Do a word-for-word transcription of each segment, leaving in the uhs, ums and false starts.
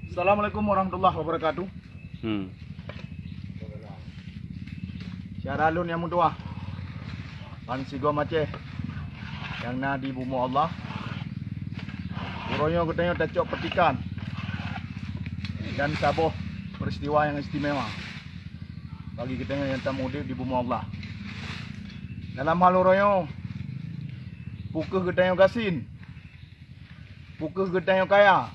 Assalamualaikum warahmatullahi wabarakatuh. Hmm. Syedara lôn nyang meutuah, bansigom Aceh nyang na di bumoe Allah. Uroe nyoe geutanyoe tacok peutikan dan saboh peuristiwa nyang istimewa bagi geutanyoe nyang tameuudeb di bumoe Allah. Dalam hal uroe nyoe, peu kheueh geutanyoe gasien, peu kheueh geutanyoe kaya,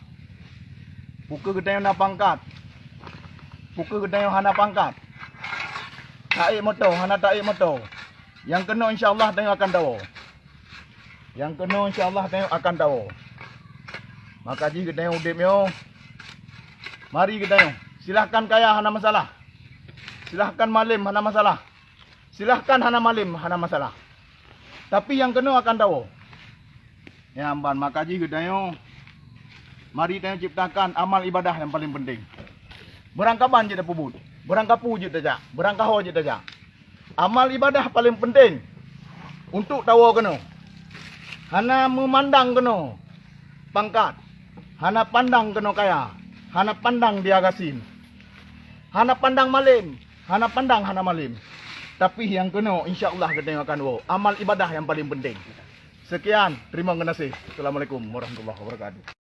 peu kheueh geutanyoe na pangkat, peu kheueh geutanyoe hana pangkat, taék moto hana taék moto, nyang keunoe insya Allah tanyoe akan tawoe. Nyang keunoe insya Allah tanyoe akan tawoe. Maka jih geutanyoe udeb nyoe, mari geutanyoe. Silahkan kaya hana masalah. Silahkan malem hana masalah. Silahkan hana malem hana masalah. Tapi nyang keunoe akan tawoe. Nyan ban maka jih geutanyoe, mari tanyoe ciptakan amal ibadah nyang paleng peunteng. Beurangkaban jeuet tapeubuet, beurangkapeue jeuet tajak, beurangkaho jeuet tajak. Amal ibadah paleng peunteng untuk tawoe keunoe. Hana meumandang keunoe pangkat, hana pandang keunoe kaya, hana pandang dia gasien, hana pandang malem, hana pandang hana malem. Tapi nyang keunoe insya Allah geutanyoe akan woe. Amal ibadah nyang paleng peunteng. Seukian, teurimong geunaséh. Assalamualaikum warahmatullahi wabarakatuh.